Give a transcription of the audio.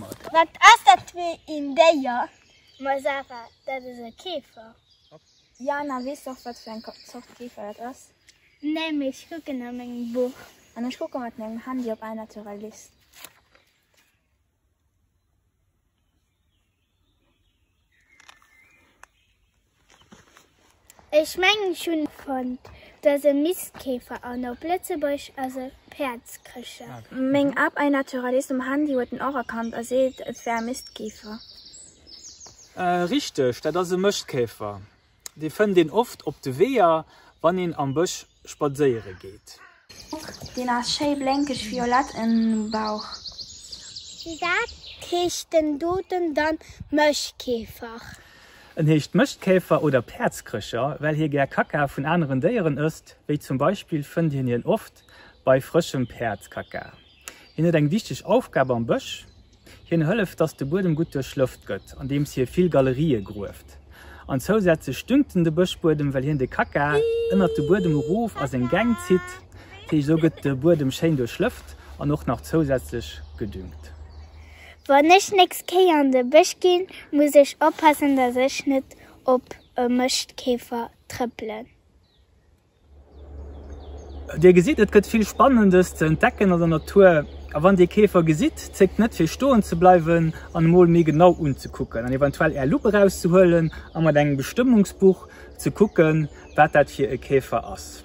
domadder. Wat ass dat fir een Déier? Ma Sarah, dat ass e Käfer. Jana, weess de och wat fir eng Zort Käfer dat ass? Nee, mee ech kucken a mengem Buch. An ech kucke mat mengem Handy op iNaturalist. Ech mengen ech hunn fonnt, et ass e Mistkäfer an op Lëtzebuergesch ass e Päerdskrécher. Meng App iNaturalist um Handy huet en och erkannt a seet et wär e Mistkäfer. Richteg, dat ass e Mëschtkäfer. Dee fënnt een oft op de Weeër, wann een am Bësch spadséiere geet. Deen ass schéi blénkeg violett um Bauch. Firwat heescht den doten dann Mëschkäfer? En heescht Mëschtkäfer oder Päerdskrécher, well hie gär Kacka vun aneren Déieren ësst, wéi zum Beispill fënnt een hien oft bei frëschem Päerdskacka. Hien huet eng wichteg Aufgab am Bësch, Hien hëlleft, dass de Buedem gutt duerchlëft gëtt, andeems hie vill Galerië grueft. An zousätzlech düngt en de Bëschbuedem, well hien de Kacka ënnert de Buedem erof a seng Gäng zitt. Dat heescht, esou gëtt de Buedem schéin duerchlëft an och nach zousätzlech gedüngt. Wann ech nächst Kéier an de Bësch ginn, muss ech oppassen, dass ech net op e Mëschtkäfer trëppelen. Dir gesitt, et gëtt vill Spannendes ze entdecken an der Natur. A wann Dir Käfer gesitt, zéckt net fir stoen ze bleiwen an emol méi genau unzekucken an eventuell Är Lupp erauszehuelen a mat engem Bestëmmungsbuch ze kucken, wat dat fir e Käfer ass.